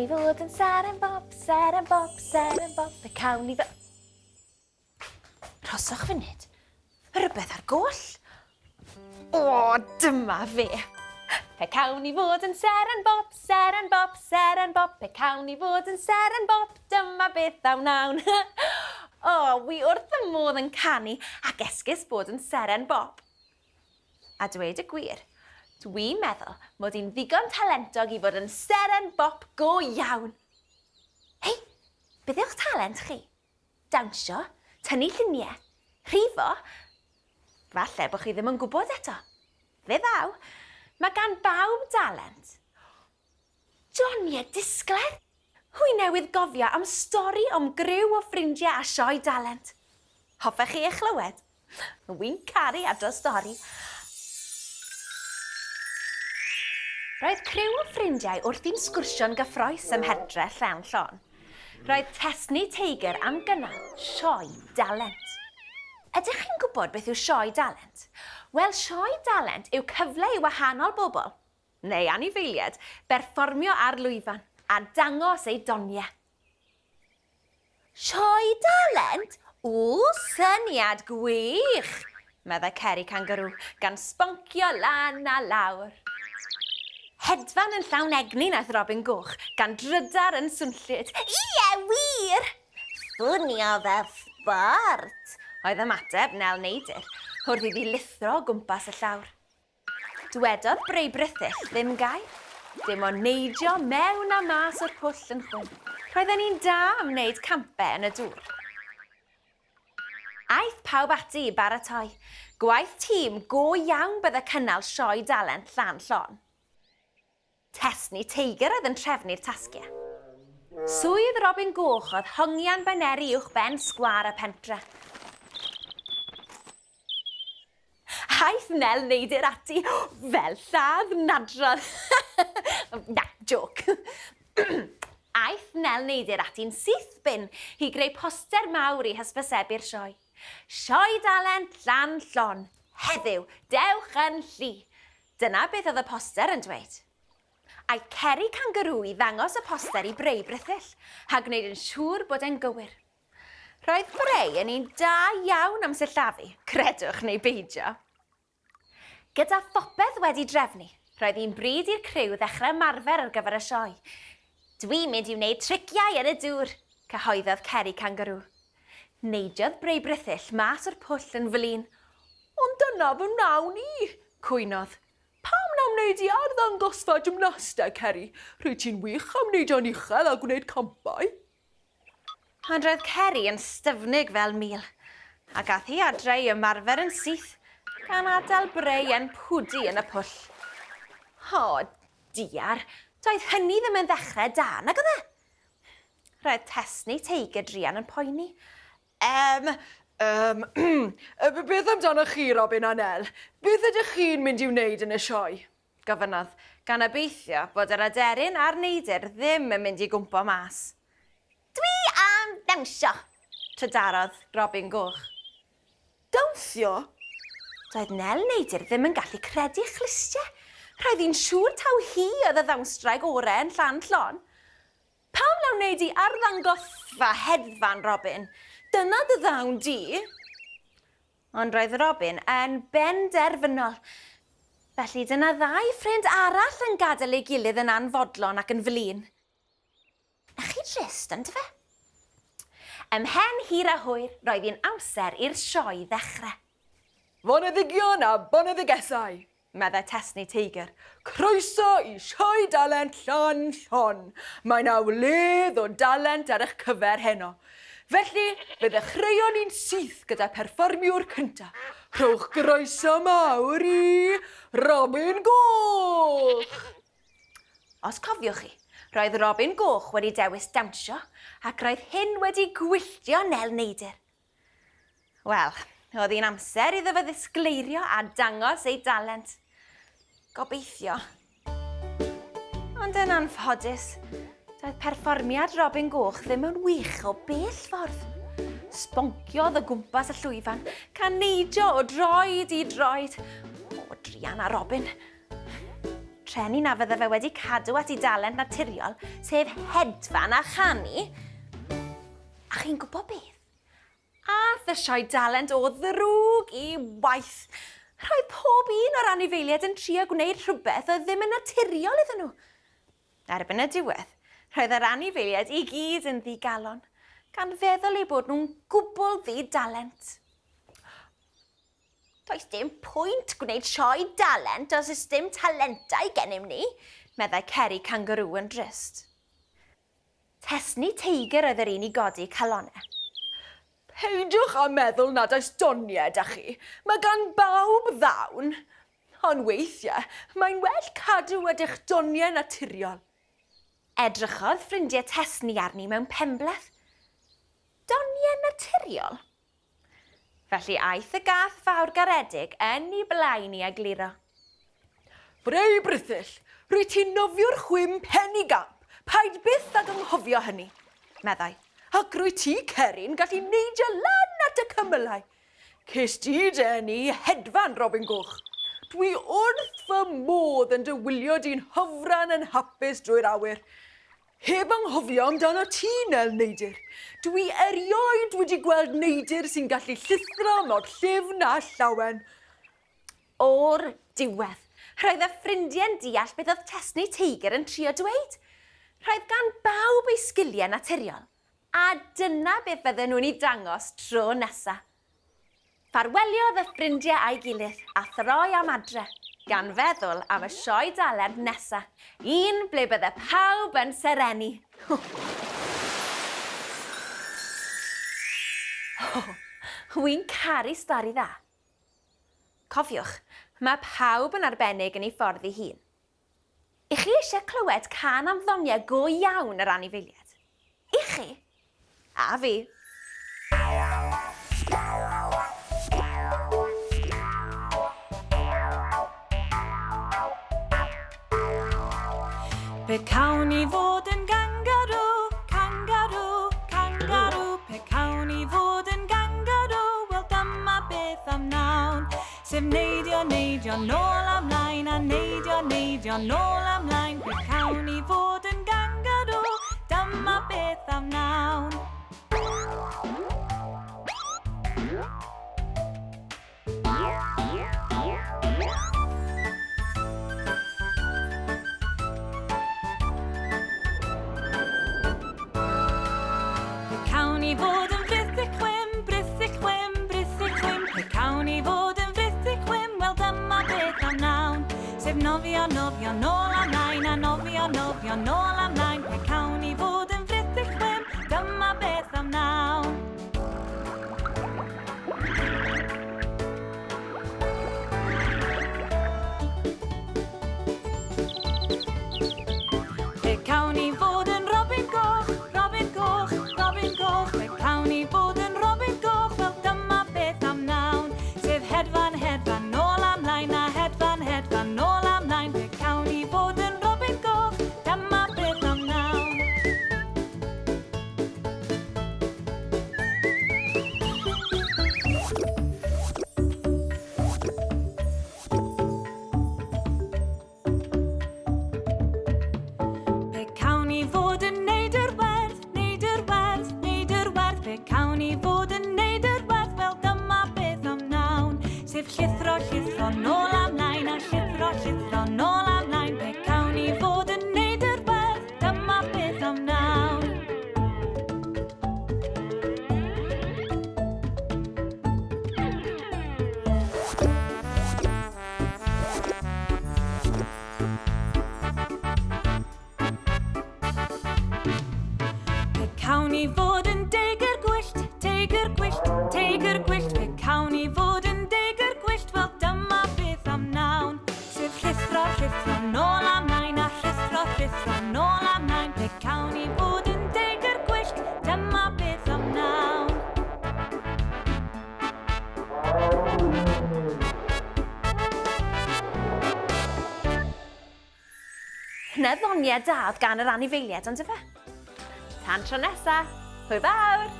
ni fod yn seren bop, seren bop, seren bop, pe cawn ni fod... Rhoswch funud. Mae rhywbeth ar goll. O, dyma fe. Pe cawn ni fod yn seren bop, seren bop, seren bop, pe cawn ni fod yn seren bop, dyma beth a wnawn. O, wi wrth y modd yn canu ac esgus bod yn seren bop. A dweud y gwir, dwi'n meddwl mod i'n ddigon talentog i fod yn seren bop go iawn. Hei, beth yw'ch talent chi? Dawnsio? Tynnu lluniau? Rhifo? Falle bod chi ddim yn gwybod eto. Fe ddaw. Mae gan bawb dalent. Johnny a Disglair! Hwy newydd gofio am stori o'm griw o ffrindiau a sioe dalent. Hoffech chi ei chlywed? Wi'n caru adrodd stori. Roedd criw o ffrindiau wrthi'n sgwrsio'n gyffroes ym mhentre Llan Llon. Roedd Tesni Teigr am gynnal sioe dalent. Ydych chi'n gwybod beth yw sioe dalent? Wel, sioe dalent yw cyfle i wahanol bobl, neu anifeiliaid, berfformio ar lwyfan a dangos eu doniau. Sioe dalent? Ww, syniad gwych! meddai Ceri Cangarŵ, gan sboncio lan a lawr. Hedfan yn llawn egni wnaeth Robin Goch, gan drydar yn swnllyd. Ie, wir! Swnio fel sbort! oedd ymateb Nel Neidr, wrth iddi lithro o gwmpas y llawr. Dwedodd Brei Brithyll ddim gair, dim ond neidio mewn a mas o'r pwll yn chwim. Roedden ni'n da am wneud campau yn y dŵr. Aeth pawb ati i baratoi. Gwaith tîm go iawn bydde cynnal sioe dalent Llan Llon. Tesni Teigr oedd yn trefnu'r tasgiau. Swydd Robin Goch oedd hongian baneri uwch ben sgwâr y pentre. Aeth Nel Neidr ati fel lladd nadrodd. Na, jôc. Aeth Nel Neidr ati'n syth bin i greu poster mawr i hysbysebu'r sioe. Sioe Dalent Llan Llon, heddiw, dewch yn llu! Dyna beth oedd y poster yn dweud. Aeth Ceri Cangarŵ i ddangos y poster i Brei Brithyll, a gwneud yn siŵr bod e'n gywir. Roedd Brei yn un da iawn am sillafu, credwch neu beidio. Gyda phopeth wedi drefnu, roedd hi'n bryd i'r criw ddechrau ymarfer ar gyfer y sioe. Dwi'n mynd i wneud triciau yn y dŵr, cyhoeddodd Ceri Cangarŵ. Neidiodd Brei Brithyll mas o'r pwll yn flin. Ond dyna fy wnawn i! cwynodd. Pam na wnei di arddangosfa gymnasteg, Ceri? Rwyt ti'n wych am neidio'n uchel a gwneud campau. Ond roedd Ceri yn styfnig fel mul, ac ath hi adre i ymarfer yn syth, gan adael Brei yn pwdu yn y pwll. O, diar, doedd hynny ddim yn ddechrau da, nag oedd e? Roedd Tesni Teigr druan yn poeni. Yym, yym, beth amdanoch chi, Robin a Nel? Beth ydych chi'n mynd i'w wneud yn y sioe? Gofynnodd, gan obeithio bod yr aderyn a'r neidr ddim yn mynd i gwmpo mas. Dwi am ddawnsio! trydarodd Robin Goch. Dawnsio? Doedd Nel Neidr ddim yn gallu credu chlustiau. Roedd hi'n siŵr taw hi oedd y ddawnswraig orau yn Llan Llon. Pam na wnei di arddangosfa hedfan, Robin? Dyna dy ddawn di! Ond roedd Robin yn benderfynol. Felly dyna ddau ffrind arall yn gadael ei gilydd yn anfodlon ac yn flin. Na chi drist, yndyfe? Ymhen hir a hwyr, roedd hi'n amser i'r sioe ddechrau. Foneddigion a boneddigesau! Meddai Tesni Teigr. Croeso i Sioe Dalent Llan Llon! Mae 'na wledd o dalent ar eich cyfer heno. Felly, fe ddechreuon ni'n syth gyda perfformiwr cynta. Rhowch groeso mawr i Robin Goch! Os cofiwch chi, roedd Robin Goch wedi dewis dawnsio ac roedd hyn wedi gwylltio Nel Neidr. Wel, oedd hi'n amser iddo fe ddisgleirio a dangos ei dalent. Gobeithio. Ond yn anffodus, doedd perfformiad Robin Goch ddim yn wych o bell ffordd. Sbonciodd o gwmpas y llwyfan, gan neidio o droed i droed. O, druan a Robin. Treni na fydde fe wedi cadw at ei dalent naturiol, sef hedfan a chanu. A chi'n gwybod beth? Ath y sioe dalent o ddrwg i waith. Roedd pob un o'r anifeiliaid yn trio gwneud rhywbeth oedd ddim yn naturiol iddyn nhw. Erbyn y diwedd, roedd yr anifeiliaid i gyd yn ddigalon, gan feddwl eu bod nhw'n gwbl ddi-dalent. Does dim pwynt gwneud sioe dalent os oes dim talentau gennym ni, meddai Ceri Kangaroo yn drist. Tesni Teigr oedd yr un i godi calonnau. Peidiwch â meddwl nad oes doniau 'da chi. Mae gan bawb ddawn. Ond weithiau, mae'n well cadw at eich doniau naturiol. Edrychodd ffrindiau Tesni arni mewn penbleth. Doniau naturiol? Felly aeth y gath fawr garedig yn ei blaen i egluro. Brei Brithyll, rwyt ti'n nofiwr chwim pen i gamp, paid byth ag anghofio hynny, meddai. Ac rwyt ti, Cerin, gallu neidio lan at y cymylau. Ces di dy eni i hedfan, Robin Goch. Dwi wrth fy modd yn dy wylio di'n hyfran yn hapus drwy'r awyr. Heb anghofio amdano ti, Nel Neidr. Dwi erioed wedi gweld neidr sy'n gallu llithro mor llyfn a llawen. O'r diwedd, roedd y ffrindiau'n deall beth oedd Tesni Teigr yn trio dweud. Roedd gan bawb ei sgiliau naturiol, a dyna beth fydden nhw'n ei dangos tro nesa. Ffarweliodd y ffrindiau â'i gilydd a throi am adre, gan feddwl am y sioe dalent nesa, un ble bydde pawb yn serennu. Wi'n caru stori dda. Cofiwch, mae pawb yn arbennig yn ei ffordd ei hun. I chi eisiau clywed cân am ddoniau go iawn yr anifeiliaid? I chi? A fi. Pe cawn i fod yn gangarw, cangarw, cangarw. Pe cawn i fod yn gangarw, wel dyma beth am wnawn. Sef neidio, neidio, nôl a mlaen, a neidio, neidio, nôl a mlaen. Pe cawn i fod yn gangarw, dyma beth a wnawn. Pe cawn i fod yn frithyll chwim, brithyll chwim, brithyll chwim. Pe cawn i fod yn frithyll chwim, wel dyma beth a wnawn. Sef nofio, nofio, nôl a mlaen, a nofio, nofio, nôl a mlaen. Pe cawn i fod yn frithyll chwim, dyma beth a wnawn. Pe cawn i fod yn Robin Goch, Robin Goch, Robin Goch. Pe cawn i fod yn Robin Goch, wel dyma beth am wnawn. Sef hedfan, hedfan, nôl a mlaen, a hedfan, hedfan, nôl a mlaen. Pe cawn i fod yn Robin Goch, dyma beth am wnawn. Pe cawn ni fod yn neud yr werdd, neud yr werdd, neud yr werdd. Pe cawn ni fod yn neud yr werdd, wel dyma beth am wnawn. Sef llithro, llithro, nôl a mlaen, a llithro, llithro, nôl a mlaen. Pe cawn ni fod yn neud yr werdd, dyma beth am wnawn. Pe cawn ni fod yn deigr gwyllt, teigr gwyllt, teigr gwyllt. Pe cawn ni fod yn deigr gwyllt, wel dyma beth am wnawn. Sef rhuthro, rhuthro, nôl a mlaen, a rhuthro, rhuthro, nôl a mlaen. Pe cawn ni fod yn deigr gwyllt, dyma beth am wnawn. Na ddoniau da oedd gan yr anifeiliaid, ond ife? Tan tro nesa, hwyl fawr!